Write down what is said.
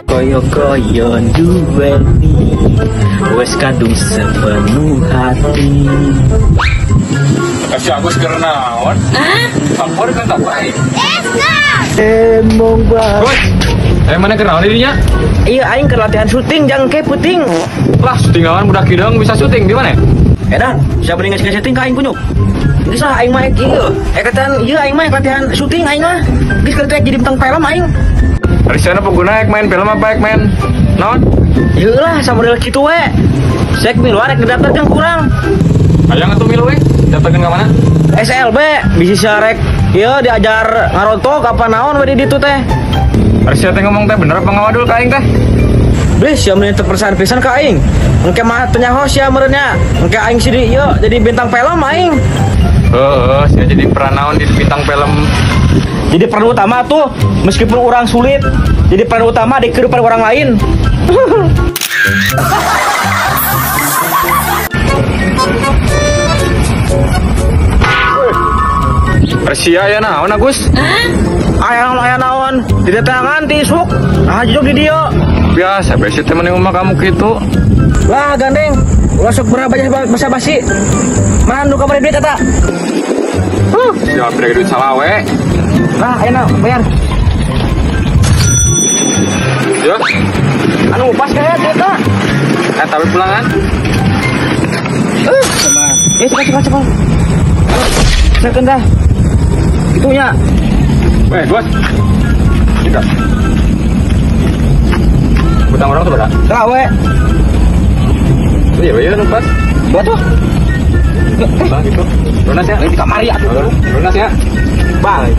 Koyo-koyo duweni wes kadung sepenuh hati. Kasih aku seger naon? Sampur kan tak baik. Emong banget. Mana kenaon dirinya? Iya, aing keur latihan syuting jang ke puting. Lah, syuting naon budak kidung bisa syuting di mana? Edan, siapa yang ngasih syuting ka aing kunyuk? Geus lah aing mah ieu. Katan ieu aing mah latihan syuting aing mah. Geus keur teh jadi bintang film aing. Arisana pengguna ek main film apa ek main naon? Ieu lah samodel kitu we. Sek milu arek ngedaftarkeun kurang. Hayang atuh milu we, daftarkeun ka mana? SLB bisi sarek ieu diajar ngarontok apa naon we di ditu teh. Arisana teh ngomong teh bener apa ngawadul ka aing teh? Beh, sia meureun teu perasaan pisan ka aing. Engke mah teu nyaho sia meureun nya. Engke aing sidi ieu jadi bintang film aing. Heeh, sia jadi peran naon di bintang film? Jadi peran utama tuh, meskipun orang sulit, jadi peran utama di kehidupan orang lain. Persia ya naon Agus? Aya naon aya naon, didatangan ti isuk. Nah, jujur di dieu. Biasa besi temen rumah kamu gitu. Lah gandeng, ulah sok pernah basa-basi. Mana nu kamari duit eta? Siap beri duit salah we. Nah, ayo bayar. Ya. Anu pas kayak eta. Tapi pulangan. Cepat cepat. Saya dah. Itunya. Weh, Bos. Kita. Utang orang tuh berapa? Lah, we. Iya, iya, pas. Buat tuh. Nah, gitu. Lunas ya? Di kamar ya. Lunas ya. Bye.